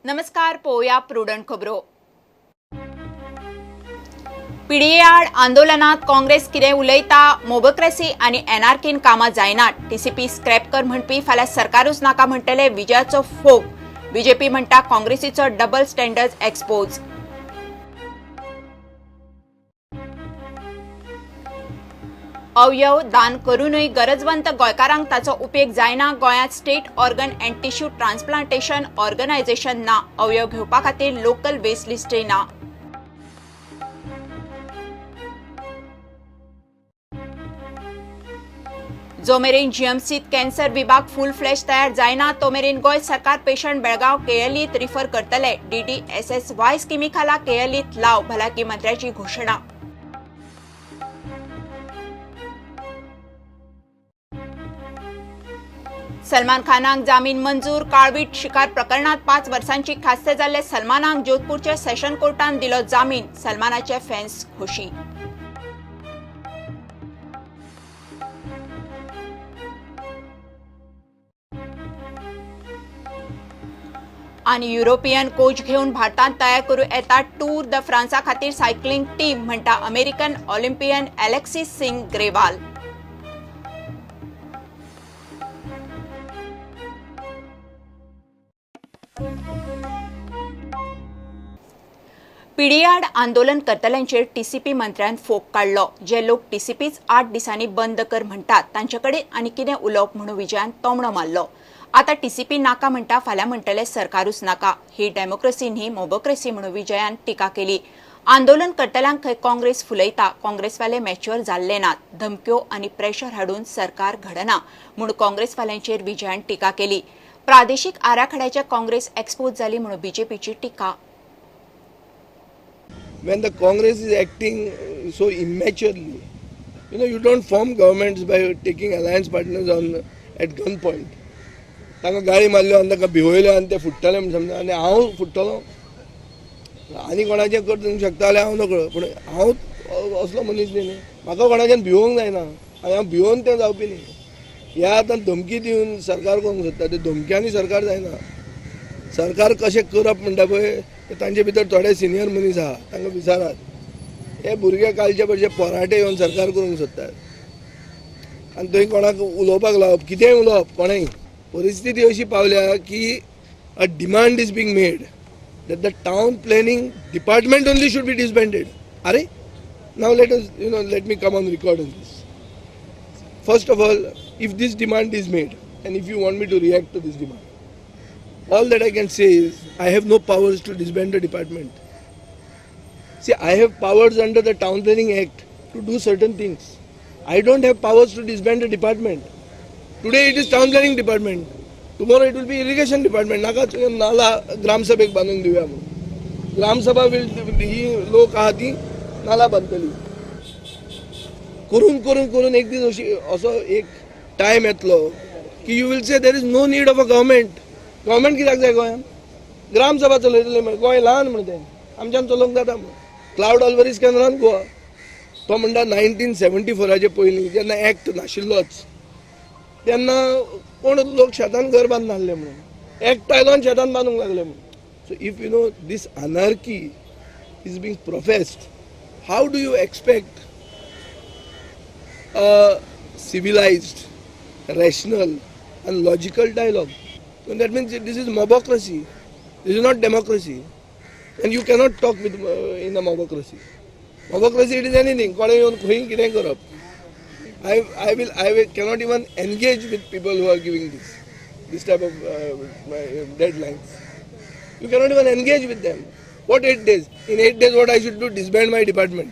नमस्कार, पळोवया प्रुडंट खबरो. पीडीए आड आंदोलनात काँग्रेस कितें उलयता? मोबोक्रेसी आनी एनार्कीन कामां जायनात. टीसीपी स्क्रॅप कर म्हणपी फाल्यां सरकारूच नाका म्हणटले, विजयाचो फोग. बीजेपी म्हणटा काँग्रेसीचो डबल स्टँडर्ड एक्सपोज. अवयव दान करूनय गरजवंत गोंयकारांक ताचो उपेग जायना. गोंयांत state organ and tissue transplantation organisation ना. अवयव घेवपा खातीर लोकल वेस्ट लिस्टय ना. जो मेरेन जीएमसीत कॅन्सर विभाग फूल फ्लॅश तयार जायना तो मेरेन गोंय सरकार पेशंट बेळगांव केएलईत रिफर करतले. डीडीएसएसवाय स्किमी खाला केएलईत लाव, भलायकी मंत्र्याची घोशणा. सलमान खानाक जामीन मंजूर. काळवीट शिकार प्रकरणात 5 वर्सांची ख्यास्त जाल्ले सलमानाक जोधपूरच्या सेशन कोर्टान दिलो जामीन. सलमानाचे फॅन्स खोशी. आनी युरोपियन कोच घेवन भारतांत तयार करूं येता टूर the फ्रांसा खातीर सायकलिंग टीम, म्हणटा American Olympian Alexis Singh Grewal. पीडीआड आंदोलन करतल्यांचेर टीसीपी मंत्र्यान फोग काडलो. जे लोक टीसीपीच 8 दिसांनी बंद कर म्हणटात तांचे कडेन आनी कितें उलोवप म्हणून विजयान तोमणो मारलो. आता टीसीपी नाका म्हणटा, फाल्यां म्हणटले सरकारूच नाका. ही डेमोक्रेसी न्ही, मोबोक्रेसी म्हणून विजयान टिका केली. आंदोलन करतल्यांक खंय काँग्रेस फुलयता. काँग्रेसवाले मॅच्युअर जाल्ले नात. धमक्यो आनी प्रेशर हाडून सरकार घडना म्हूण काँग्रेसवाल्यांचेर विजयान टिका केली. प्रादेशीक आराखड्याच्या काँग्रेस एक्सपोज जाली म्हणून बीजेपीची टिका. When the Congress is acting so immaturely, you don't form governments by taking alliance partners on at gunpoint. तांकां गाळी मारल्यो आनी तांकां भिवयल्यो आनी ते फुट्टले म्हूण समजा आनी हांव फुट्टलो आनी कोणाचें करूंक शकता जाल्यार हांव नकळो, पूण हांव असलो मनीस न्ही, न्ही म्हाका कोणाच्यान भिवोंक जायना आनी हांव भिवोन तें जावपी न्ही. ह्या आतां धमकी दिवन सरकार करूंक सोदता, ते धमक्यांनी सरकार जायना. सरकार कशें करप म्हणटा पळय, तांचे भितर थोडे सिनियर मनीस आहा, तांकां विचारात. हे भुरगे कालचे पडचे पोराटे येवन सरकार करूंक सोदतात आनी थंय कोणाक उलोवपाक लावप, कितेंय उलोवप कोणेंय. परिस्थिती अशी पावल्या की a demand is being made that the town planning department only should be disbanded. अरे now let us let me come on record on this. First of all, if this demand is made and if you want me to react to this demand, all that I can say is I have no powers to disband the department. See, I have powers under the Town Planning Act to do certain things. I don't have powers to disband the department. Today it is Town Planning Department. Tomorrow it will be Irrigation Department. नाका नाला ग्रामसभेक बांदून दिवया म्हणून. Gram sabha will ही लोक आहा ती नाला बांदतली. करून करून करून एक दीस अशी असो एक टायम येतलो की you will say there is no need of a government. Government कित्याक जाय गोंयांत? ग्रामसभा चलयतले म्हण गोंय ल्हान म्हण तें आमच्यान चलोवंक जाता म्हण. Cloud Alvares can run Goa. तो म्हणटा 1974 पयलीं जेन्ना एक्ट नाशिल्लोच तेन्ना कोण लोक शेतान घर बांदनासले म्हणून, एक्ट आयलो आनी शेतान बांदूंक लागले म्हणून. So if you know this anarchy is being professed, how do you expect a civilized, rational and logical dialogue? And that means this is mobocracy. This is not democracy. And you cannot talk with in a mobocracy. Mobocracy, it is anything. कोणें येवन खंय कितें करप. I cannot even engage with people who are giving this type of deadlines. You cannot even engage with them. What 8 days? In 8 days, what I should do? Disband my department.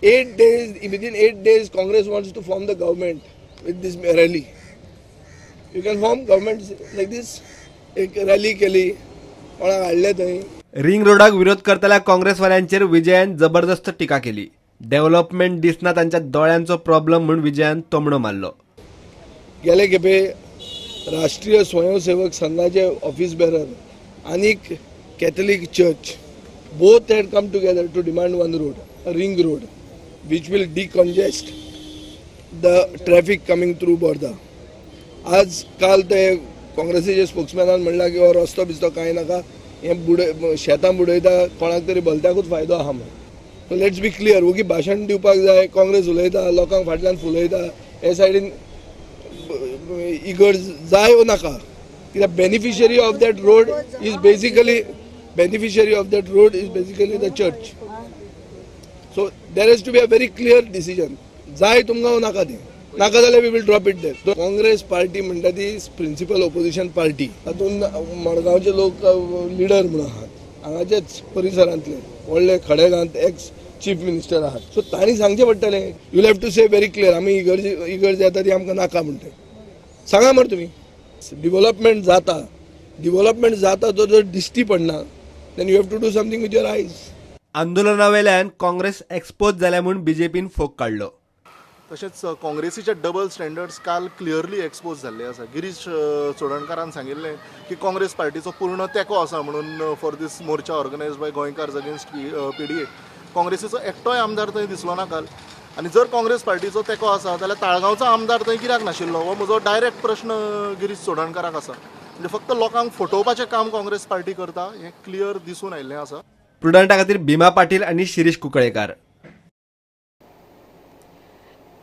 8 days, within 8 days, Congress wants to form the government with this rally. You can form government like this. एक rally केली, कोणाक हाडले थंय. Ring रोडाक विरोध करतल्या काँग्रेसवाल्यांचेर विजयान जबरदस्त टिका केली. Development दिसना तांच्या दोळ्यांचो प्रॉब्लम म्हूण विजयान तोमणो मारलो. गेले खेपे राष्ट्रीय स्वयंसेवक संघाचे ऑफिस बेरर आनीक Catholic church both had come together to demand one road, a ring road, which will decongest the traffic coming through Borda. आज काल ते काँग्रेसीचे स्पोक्समॅनान म्हणलां की हो रस्तो बिस्तो कांय नाका, हें बुडय शेतां बुडयता, कोणाक तरी भलत्याकूच फायदो आहा म्हूण. सो let's be clear, वोगी भाशण दिवपाक जाय, काँग्रेस उलयता, लोकांक फाटल्यान फुलयता, हे सायडीन इगर्ज जाय वो नाका, कित्याक beneficiary of that road is basically the church. So there has to be a very clear decision. जाय तुमकां वो नाका तें, नाका जाल्यार we will drop it there. Congress party म्हणटा ती प्रिंसिपल ऑपोजिशन पार्टी, तातूंत मडगांवचे लोक लिडर म्हणून आहात, हांगाचेच परिसरांतले व्हडले खडेगांत एक्स चीफ मिनिस्टर आहात. सो तांणी सांगचें पडटलें, you have to say very clear, आमी इगर्ज येता ती आमकां नाका म्हणटा, सांगा मरे तुमी. डिवलपमेंट जाता, डिवलपमेंट जाता तो जर दिश्टी पडना then you have to do something with your eyes. आंदोलनावेल्यान Congress expose जाल्या म्हूण बीजेपीन फोग काडलो. तशेंच काँग्रेसीचे डबल स्टँडर्ड्स काल क्लियरली एक्सपोज जाल्ले आसा. गिरीश चोडणकारान सांगिल्लें की काँग्रेस पार्टीचो पूर्ण तेंको आसा म्हणून for this morcha organised by Goenkars against PDA. काँग्रेसीचो एकटोय आमदार थंय दिसलो ना काल. आनी जर काँग्रेस पार्टीचो तेंको आसा जाल्यार ताळगांवचो आमदार थंय कित्याक नाशिल्लो हो म्हजो डायरेक्ट प्रश्न गिरीश चोडणकाराक आसा. म्हणजे फक्त लोकांक फटोवपाचें काम काँग्रेस पार्टी करता हें क्लियर दिसून आयिल्लें आसा. प्रुडंटा खातीर भीमा पाटील आनी शिरीष कुंकळेकार.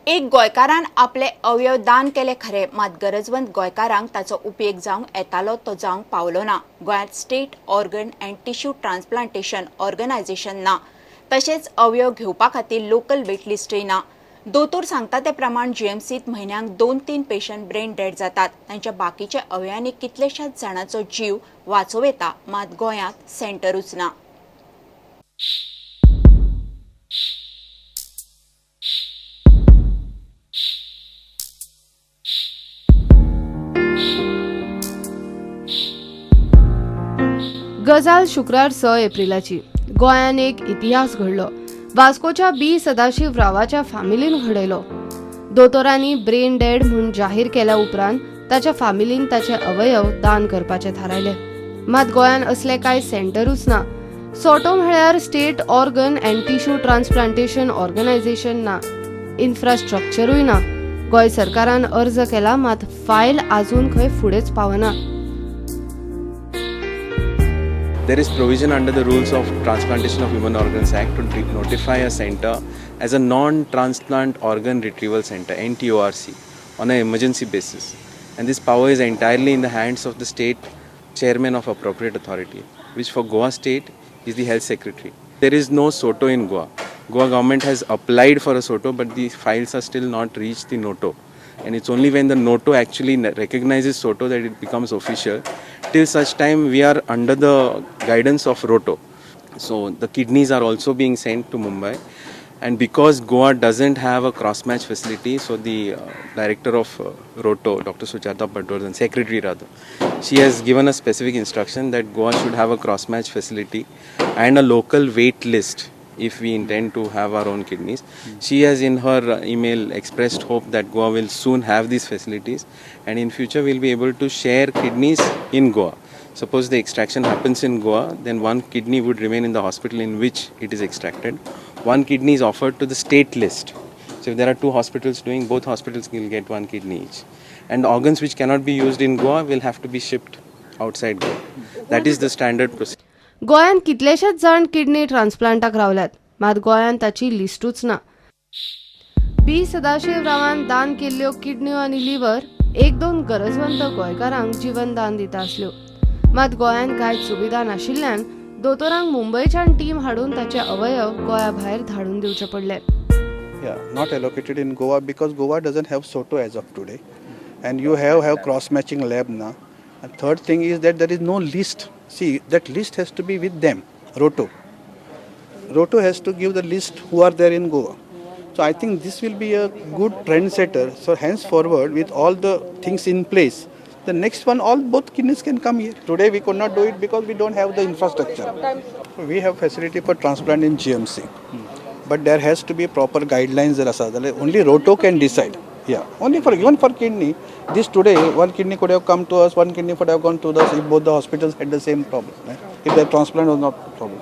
एक गोंयकारान आपले अवयव दान केले खरे, मात गरजवंत गोंयकारांक ताचो उपेग जावंक येतालो तो जावंक पावलो ना. गोंयांत state organ and tissue transplantation organisation ना, तशेंच अवयव घेवपा खातीर लोकल वेटलिस्टूय ना. दोतोर सांगता ते प्रमाण जीएमसीत म्हयन्याक 2-3 पेशंट ब्रेन डेड जातात. तांच्या बाकीच्या अवयवांनी कितलेशाच जाणांचो जीव वाचोवं येता, मात गोंयांत सेंटरूच ना. गजाल शुक्रार 6 एप्रिलाची. गोंयान एक इतिहास घडलो. वास्कोच्या बी सदाशिव रावाच्या फामिलीन घडयलो. दोतोरांनी ब्रेन डेड म्हूण जाहीर केल्या उपरांत ताच्या फामिलीन ताचे अवयव दान करपाचे थारायले. मात गोंयान असले कांय सेंटरूच ना. सोटो म्हळ्यार state organ and tissue transplantation organisation ना, इन्फ्रास्ट्रक्चरूय ना. गोंय सरकारान अर्ज केला, मात फायल आजून खंय फुडेंच पावना. There is provision under the rules of Transplantation of Human Organs Act to notify a center as a non-transplant organ retrieval center, NTORC, on an emergency basis. And this power is entirely in the hands of the state chairman of appropriate authority, which for Goa state is the health secretary. There is no SOTO in Goa. Goa government has applied for a SOTO, but the files are still not reached the NOTO. And it's only when the NOTO actually recognizes SOTO that it becomes official. Till such time, we are under the guidance of ROTO. So the kidneys are also being sent to Mumbai. And because Goa doesn't have a cross-match facility, so the director of ROTO, Dr. Sujata Patwardhan, secretary rather, she has given a specific instruction that Goa should have a cross-match facility and a local wait list if we intend to have our own kidneys. She has in her email expressed hope that Goa will soon have these facilities and in future we'll be able to share kidneys in Goa. Suppose the extraction happens in Goa, then one kidney would remain in the hospital in which it is extracted. One kidney is offered to the state list. So if there are 2 hospitals doing, both hospitals will get 1 kidney each. And organs which cannot be used in Goa will have to be shipped outside Goa. That is the standard procedure. गोंयांत कितलेशेच जाण kidney ट्रान्सप्लांटाक रावल्यात, मात गोंयांत ताची लिस्टूच ना. बी सदाशिव रावान दान केल्ल्यो किडन्यो आनी लिव्हर 1-2 गरजवंत गोंयकारांक जीवनदान दिता आसल्यो. मात गोंयांत कांय सुविधा नाशिल्ल्यान दोतोरांक मुंबयच्यान टीम हाडून ताचे अवयव गोंया भायर धाडून दिवचे पडले. Not allocated in Goa because Goa doesn't have SOTO as of today, and you have cross matching lab ना. And third thing is that there is no list. See, that list has to be with them, ROTO. ROTO has to give the list who are there in Goa. So I think this will be a good trendsetter. So henceforward, with all the things in place, the next one, all both kidneys can come here. Today we could not do it because we don't have the infrastructure. We have facility for transplant in GMC, but there has to be proper guidelines. Only ROTO can decide. Yeah, only for even for kidney. This today, one kidney could have come to us, one kidney could have gone to us if both the hospitals had the same problem, right? If the transplant was not a problem.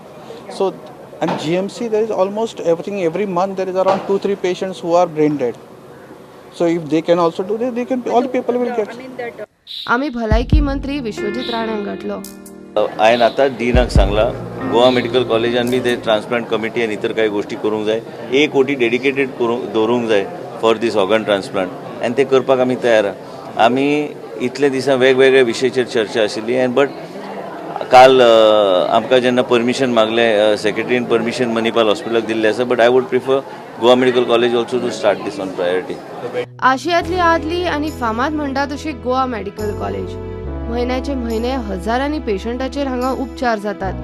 So, and GMC, there is almost everything, every month there is around 2-3 patients who are brain dead. So if they can also do this, they can, all people will get. आमी भलायकी मंत्री विश्वजीत राण्यांक गाठलो. हांवें आतांच डिनाक सांगलां, Goa medical कॉलेजान बी ते transplant committee आनी इतर कांय गोश्टी करूंक जाय. एक ओटी डेडिकेटेड करूंक दवरूंक जाय फॉर these organ transplant आनी ते करपाक आमी तयार आहा. आमी इतले दिसां वेगवेगळे विशयाचेर चर्चा आशिल्ली आनी बट काल आमकां जेन्ना परमिशन मागलें, सेक्रेटरीन परमिशन मणिपाल हॉस्पिटलाक दिल्लें आसा, but I would prefer Goa Medical College also to start this on priority. आशियातली आदली आनी फामाद म्हणटा तशी गोवा मेडिकल कॉलेज. म्हयन्याचे म्हयने हजारांनी पेशंटाचेर हांगा उपचार जातात.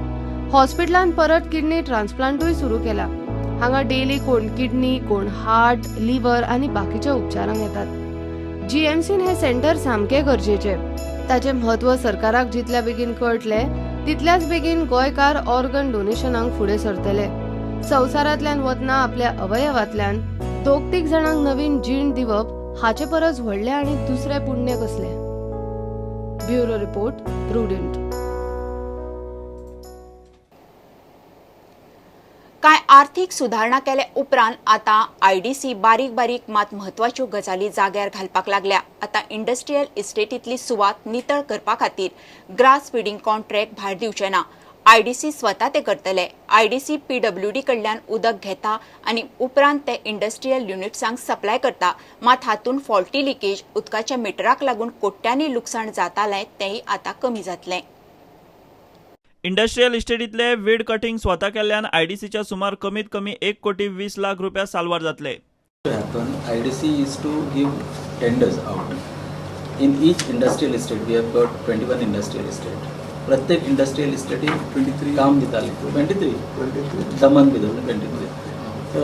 हॉस्पिटलान परत किडनी ट्रान्सप्लांटूय सुरू केला. हांगा डेली कोण किडनी, कोण हार्ट, लिव्हर आनी बाकीच्या उपचारांक येतात. जीएमसीन हे सेंटर सामकें गरजेचें. ताचें म्हत्व सरकाराक जितल्या बेगीन कळटलें तितल्याच बेगीन गोंयकार ऑर्गन डोनेशनाक फुडें सरतले. संवसारांतल्यान वतना आपल्या अवयवांतल्यान दोग तीग जाणांक नवीन जीण दिवप हाचे परस व्हडलें आनी दुसरें पुण्य कसलें? Bureau report, Prudent. कांय आर्थीक सुदारणा केले उपरांत आतां आयडीसी बारीक बारीक मात म्हत्वाच्यो गजाली जाग्यार घालपाक लागल्या. आतां इंडस्ट्रियल इस्टेटींतली सुवात नितळ करपा खातीर ग्रास विडिंग कॉन्ट्रॅक्ट भायर दिवचे ना. आयडीसी स्वता ते करतले. आयडीसी पीडब्ल्यूडी कडल्यान उदक घेता आनी उपरांत ते इंडस्ट्रियल युनिट्सांक सप्लाय करता. मात हातूंत फॉल्टी लिकेज, उदकाच्या मिटराक लागून कोट्यांनी लुकसाण जातालें तेंय आतां कमी जातलें. इंडस्ट्रियल इस्टेटींतले वीड कटिंग स्वता केल्ल्यान आयडीसीच्या सुमार कमीत कमी 1 कोटी 20 लाख रुपया साल्वार जातले. Happen, IDC is to give tenders out. In each industrial estate, we have got 21 industrial estate. प्रत्येक इंडस्ट्रियल इस्टेटीन 23. काम दिताले. 23, दमन बी धरून 23. सो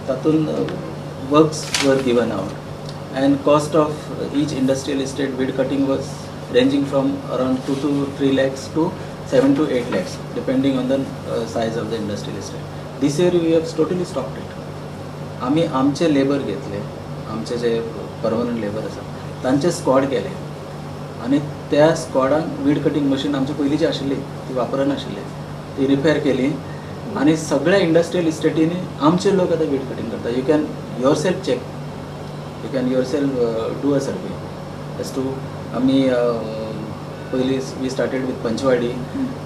तातूंत works were given out and cost of each industrial estate weed cutting was ranging from around 2 to 3 lakhs to 7 to 8 lakhs, depending on the size of the industrial estate. This year we have totally stopped it. आमी आमचे labour घेतले, आमचे जे permanent labour आसा तांचे squad केले आनी त्या स्कॉडान weed cutting machine आमचे पयलींची आशिल्ली, ती वापरनाशिल्ले, ती रिपेर केली आनी सगळ्या इंडस्ट्रियल इस्टेटींनी आमचे लोक आतां वीड कटींग करता. You can yourself check, you can yourself do a survey as to आमी पयलीं we started with Panchwadi,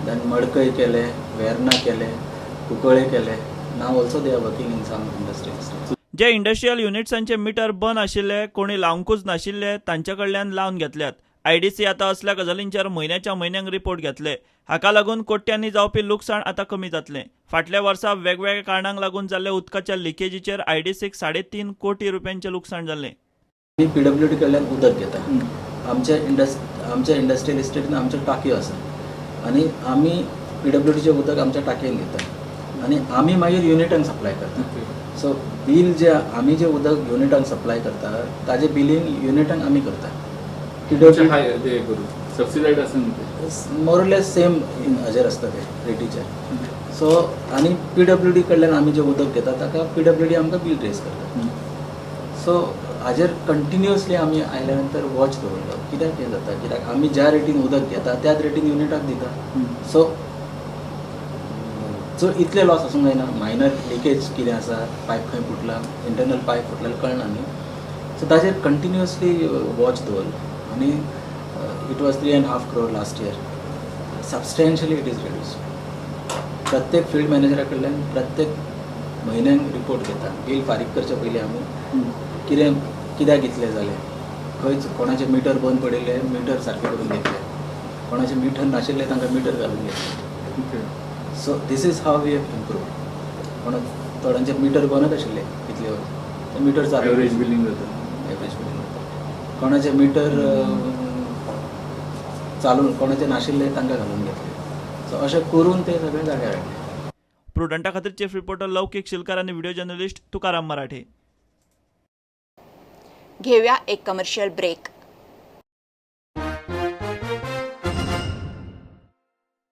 then Madkai केले, वेर्ना केले, कुंकळे केले. Now also they are working in some industrial estates. जे इंडस्ट्रियल युनिट्सांचे मिटर बंद आशिल्ले, कोणी लावंकूच नाशिल्ले, तांचे कडल्यान लावन घेतल्यात. आयडीसी आतां असल्या गजालींचेर म्हयन्याच्या म्हयन्यांक रिपोर्ट घेतले. हाका लागून कोट्यांनी जावपी लुकसाण आतां कमी जातलें. फाटल्या वर्सा वेगवेगळ्या कारणांक लागून जाल्ल्या उदकाच्या लिकेजीचेर आयडीसीक 3.5 कोटी रुपयांचें लुकसाण जाल्लें. आमी पीडब्ल्यू डी कडल्यान उदक घेता. आमच्या इंडस्ट्रियल इस्टेटीन आमच्यो टाकयो आसा आनी आमी पीडब्ल्यू डीचें उदक आमच्या टाकयेन घेता आनी आमी मागीर युनिटांक सप्लाय करता. सो बील जे आमी जे उदक युनिटांक सप्लाय करता ताजें बिलींग युनिटांक आमी करता. पीडब्ल्यू सबसिडायज आसा न्हू ते? मोरलेस सेम हाजेर आसता ते रेटीचेर. सो आनी पीडब्ल्यू डी कडल्यान आमी जें उदक घेता ताका पीडब्ल्यू डी आमकां बील रेज करता. सो हाजेर कंटिन्युअसली आमी आयल्या नंतर वॉच दवरलो, कित्याक हें जाता, कित्याक आमी ज्या रेटीन उदक घेता त्याच रेटीन युनिटाक दिता. सो सो इतले लॉस आसूंक जायना. मायनर लिकेज कितें आसा, पायप खंय फुटला, इंटरनल पायप फुटला कळना न्ही. सो ताजेर कंटिन्युअसली वॉच दवरलो आनी it was 3.5 crore last year, substantially it is reduce. प्रत्येक फिल्ड मॅनेजरा कडल्यान प्रत्येक म्हयन्याक रिपोर्ट घेता. बील फारीक करचे पयलीं आमी कितें कित्याक इतलें जालें, खंयच कोणाचें मिटर बंद पडिल्लें, मिटर सारकें करून घेतलें, कोणाचें मिटर नाशिल्लें तांकां मिटर घालून घेतलें. So this is how we have improve. कोणा थोड्यांचे मिटर बंदच आशिल्ले इतले वर्स, ते मिटर चालू. एवरेज बिलींग जाता. एवरेज बिलींग जाता. कोणाचें मिटर चालू, कोणाचें नाशिल्लें तांकां घालून घेतलें. सो अशें करून ते सगळें जाग्यार हाडलें. प्रुडंटा खातीर चीफ रिपोर्टर लौकिक शिलकार आनी व्हिडिओ जर्नलिस्ट तुकाराम मराठे. घेऊया एक कमर्शियल ब्रेक.